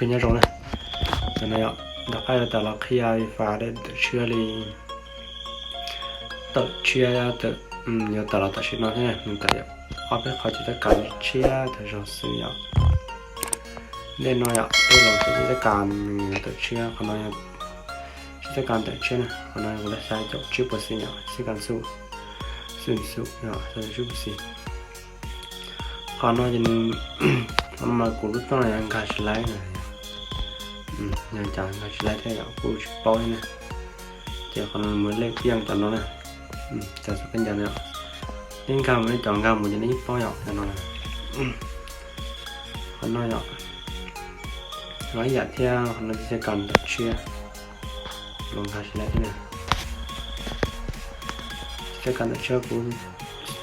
Nyob zoo na, tam no yom, nram qab yuav tawm los qhia li fas tawm tshiab li, tawm tshiab, yuav tawm los tam sim no thiab, nws tawm yom, ob peb qhov ces tab kav tshiab tag zog xwb yom. Ntej no yom, peb los saib tsis tab kav nws yuav tawm tshiab, qhov no yog tsis tab kav tawm tshiab na, qhov no kuv tab xya caum tsib puas xis yom, xib kav xum, xum xum yom, xya caum tsib puas xis. Qhov no ces nws, qhov no mas kuv lub tooj yog nkag tsis laib na, yog cas nkag tsis laib thiab yom, kuj tsis paub thiab na. Ces qhov no mus lej yeej cov no na, txog xub kab ncas no, neb nkag mus, neb cov nkag mus ces neb yeej paub yom, cov no na. Qhov no yom, los ib yam thiab, qhov no tsis tab kav tawm tshiab, los nkag tsis laib thiab na. Tsis tab kav tawm tshiab kuv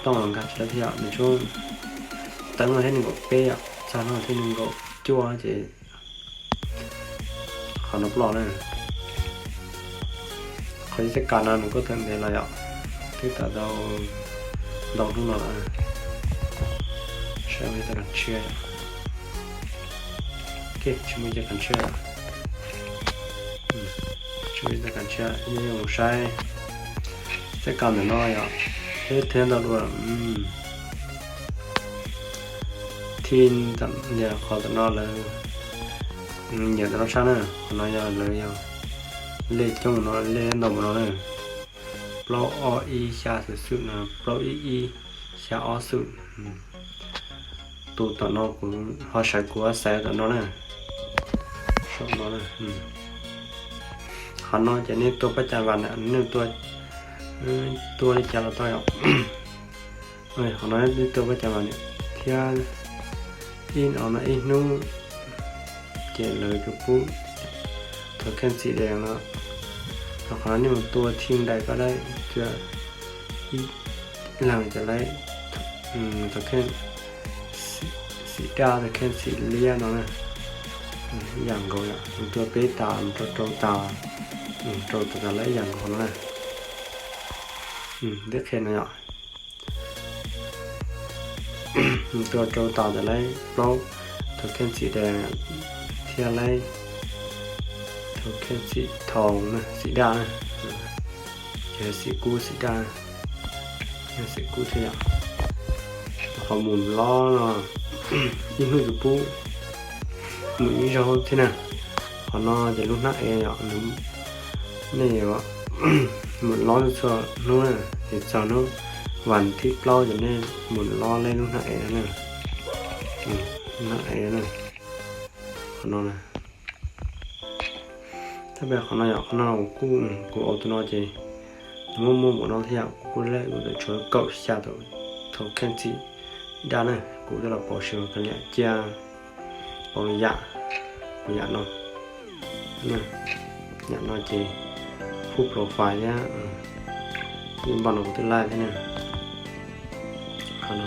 tooj los nkag tsis laib thiab yom, nws tsuas tawm no thiab nees nkaum peb yom, txog no thiab nees nkaum cuaj ces qhov no ploj na. Qhov tsis tab kav no nws kuj tawm ntev los yom, twb tawm tau ntau hnub no lawm. Saib ua ib txoj kav tshiab, tsis muaj ib txoj kav tshiab, tsis muaj ib txoj kav tshiab, yeej mus saib txoj kav ntawm no yom, peb thiab ntau dua. Thij, qhov tam no lawv nyiam tam no tshaj na, qhov no yog lawv yog lej coob no, lej ntau mus no na, plaub ob ib xya xum xum no, plaub ib ib xya ob xum. Tus tom no kuv ho xaiv, kuv xaiv tom no na, saum no na. Qhov no ces nej tua pab cas vas na, nej tua, tua li cas los tau yom. Qhov no nej tua pab cas vas na, thiab ib no no ib hnub ces lawv kuj pub thov kheej txim dees no. Qhov no nej mus tua thij dais koj laib, tua ib leeg ces laib thov kheej xim daj, thov kheej xim liab no na. Ib yam nkaus yom, mus tua peb tas, mus rau rau tas, rau tas tas laib ib yam nkaus no na. Twb qhia no yom, mus tua rau tas tas laib plaub thov kheej txim dees thiab laib thov kheej txim thaus na, xim daj na, ces xim kub xim daj, xim kub thiab yom. Qhov mus lob no ib hnub kuj pub mus ib zaug thiab na. Qhov no ces lub hnab ev yom, nej mus lob txhua hnub na, ces txog hnub vas thib plaub ces nej mus lob laib lub hnab ev na, hnab ev na, qhov no na. Tab sis qhov no yom, qhov no kuv, kuv ua tus no ces nws muaj muaj npaum no thiab yom, kuv kuj laib kuv tau tshuav kaum xya thaum kheej txim daj na, kuv twb los pauv sim kav liam cia pauv yam, kuv yam no, yam no ces full profile thiab, ib npaj no kuv twb laib thiab na. Qhov no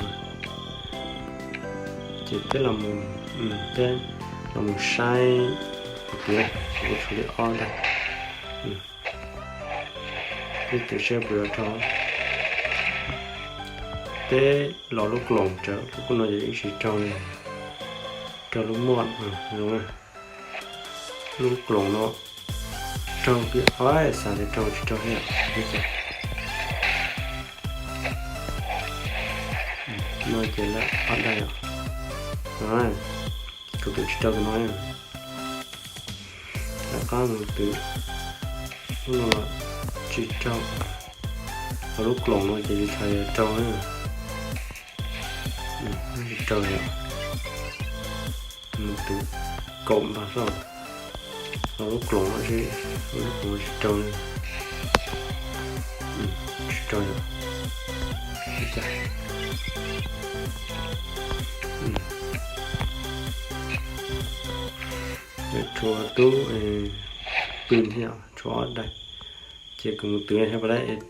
ces peb los, peb los mus saib, kuv kuj tshuav li ob daim, peb tus saib puas yuav raug. Peb los lub kloos, lub kuj no ces ib tsis raug li, raug lub muaj, lub kloos no raug, xav tias raug tsis raug thiab. No ces lawm ob daim yom, kuv twb tsis raug tus no. Rov qab mus twv, lub no los tsis raug, ho lub kloos no ces tsis tshua raug na, tsis raug yom. Mus twv kaum npag xwb, ho lub kloos no, lub kloos no tsis raug, tsis raug yom. Tshuav tub pw thiab, tshuav ob daim, ces kuv mus twv thiab puas laib.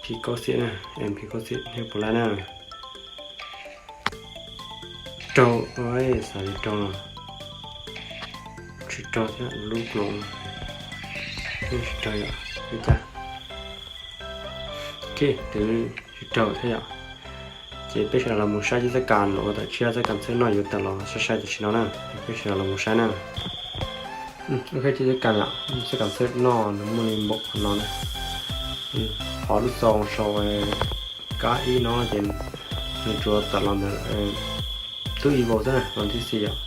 P kaub xim na, M P kaub xim thiab puas laib na. Raug, xav li raug no, tsis raug thiab, lub kloos tsis raug yom, li cas. Twv tsis raug thiab yom. Ces peb sawv daws los mus saib cib txoj kas uas tam tshiab txoj kas txhawb noj yuav tawm los sai sai tam sim no na. Peb sawv daws los mus saib na. Ok, cib txoj kas, txoj kas txhawb noj nws muaj li npaum qhov no na. Qhov lub xoo sau kab ib no ces nws tsuas tawm los ntawm tub evo xwb na, los thib xis yom.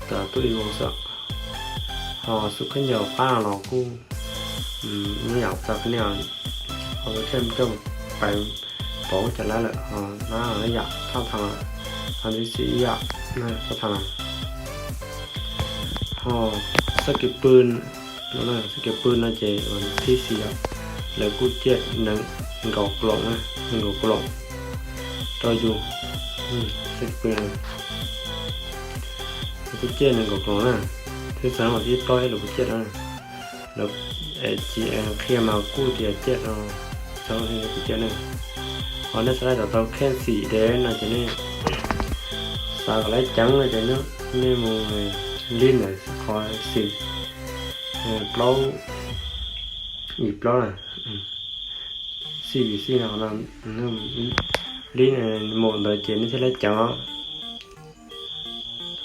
Tawm tub evo xwb. Ho xub kheej ncaws qab no los kuj nyob yam tau qhov niag, ho thiaj coj pais pov cov lab lawm ho na, yam thaj thaam, ho thib xis ib yam thaj thaam. Ho xab kev pw, xab kev pw no ces thib xis yom, lawv kuj ciaj nees nkaum kloom, nees nkaum kloom rau yus. Xab kev pw, lawv kuj ciaj nees nkaum kloom na, thiab txog thib plaub thiab lawv kuj ciaj na. Lawv, es tsis qhia mas kuj tias ciaj no, txog lawv kuj ciaj na. Ho nej xav tau token xim dev no ces nej xav kom lawv ceev no ces nej mus lib ntawm qhov xim plaub, yim plaub na, xim yim xim no, lib mus ntawd ces nej thiaj li ceev os.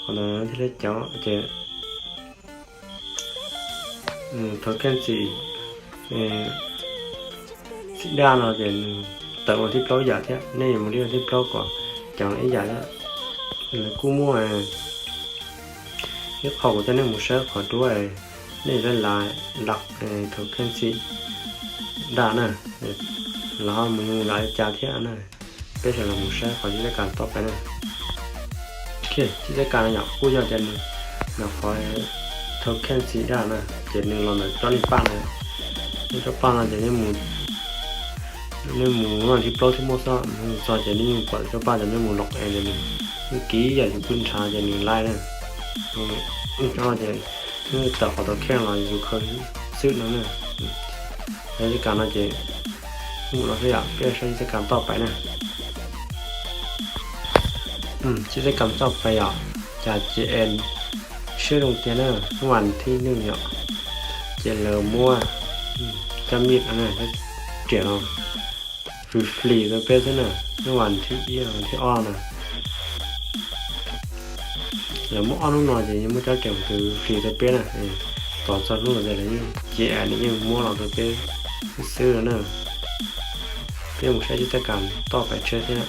Qhov ntawd thiaj li ceev ces token xim, xim daj no ces nws tawm ua thib plaub yam thiab, nej yuav mus lib thib plaub kom ceev ib yam thiab. Lawv kuj muaj ib qho kuv coj nej mus saib qhov duab, nej yuav laj laj token xim daj na, los ho mus mus laj li cas thiab na. Peb sawv daws los mus saib qhov cib txoj kas tom peb na. Ok, cib txoj kas no yom, kuj yog tias nws, nws qhov token xim daj na, ces nws los ntawm tsob niag paj no. Niag tsob paj no ces nej mus, nej mus thib plaub thiaj muaj xwb, mus txog ces nej yeej pom tsob paj ces nej mus log in ces nws yeej kiv yam yus pw ntshav ces nws laij na. Tsob no ces nej tawm qhov token los yus khaws xwb no na. Cib txoj kas no ces kuj mus no xwb yom, peb saib cib txoj kas tom peb na. Cib txoj kas tom peb yom, cas ces siab zoo tiag na, hnub vas thib nees yom, ces lawv muab cov mij no, riam no free free rau peb xwb na, hnub vas thib ib thib ob na. Lawv muab ob hnub no ces yeej muab cov riam tus free rau peb na, tos txog hnub los ces lawv yeej cia nws yeej muab los rau peb xwb xwb no na. Peb mus saib cib txoj kas tom peb tshiab thiab.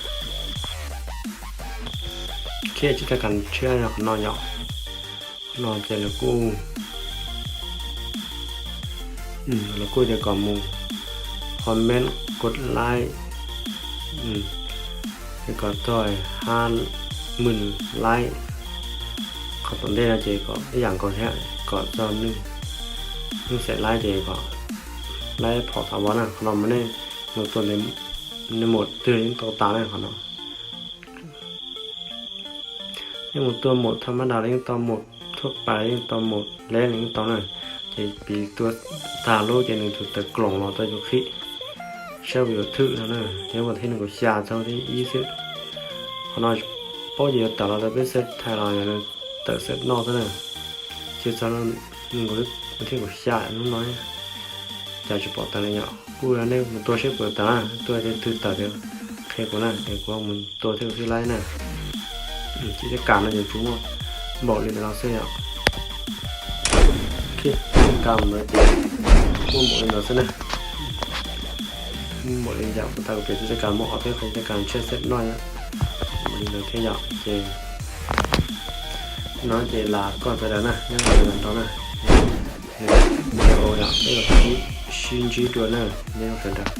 Khiav cib txoj kas tshiab yog qhov no yom. Qhov no ces lawv kuj, lawv kuj tias kom mus comment, kos like, kom txog hab mwj like. Qhov tom ntej no ces kom ib yam nkaus thiab, kom txog neeg, neeg xeem like ces kom like phom thav vov na. Qhov no mas nej mus tua, nej mus twg yeej tau tas na qhov no. Nej mus tua mom thaj mab das los yeej tau, mom thuaj pas los yeej tau, mom leb los yeej tau na. Ces piv tua tag lub ces nws tus tawm kloom los tau yus qhib saib puas yuav thwm no na. Ces ua thib nees nkaum xya txog thib ib xwb. Qhov no paub ces yuav tawm los rau peb xwb, thaij los yog tawm xwb noj xwb na. Ces txog nees nkaum, thib nees nkaum xya hnub no cas tsis pom tawm li yom. Kuj yog nej mus tua seb puas tawm na, tua ces twg tawm ces qhia kuv na, es kuv mus tua thiab kuv thiaj laib na. Cib txoj kas no ces tsuas muaj npaum li ntawd no xwb yom. Ok, cib txoj kas ntawd ces muaj npaum li ntawd xwb na. Muaj npaum li yom, kuv tau piav cib txoj kas muaj ob peb qhov cib txoj kas tshiab xwb noj yom. Npaum li ntawd thiab yom, ces no ces lam koj sawv daws na, nyob zoo sawv daws na. Video yom, peb los sib, sib ntsib dua na, nyob zoo sawv daws.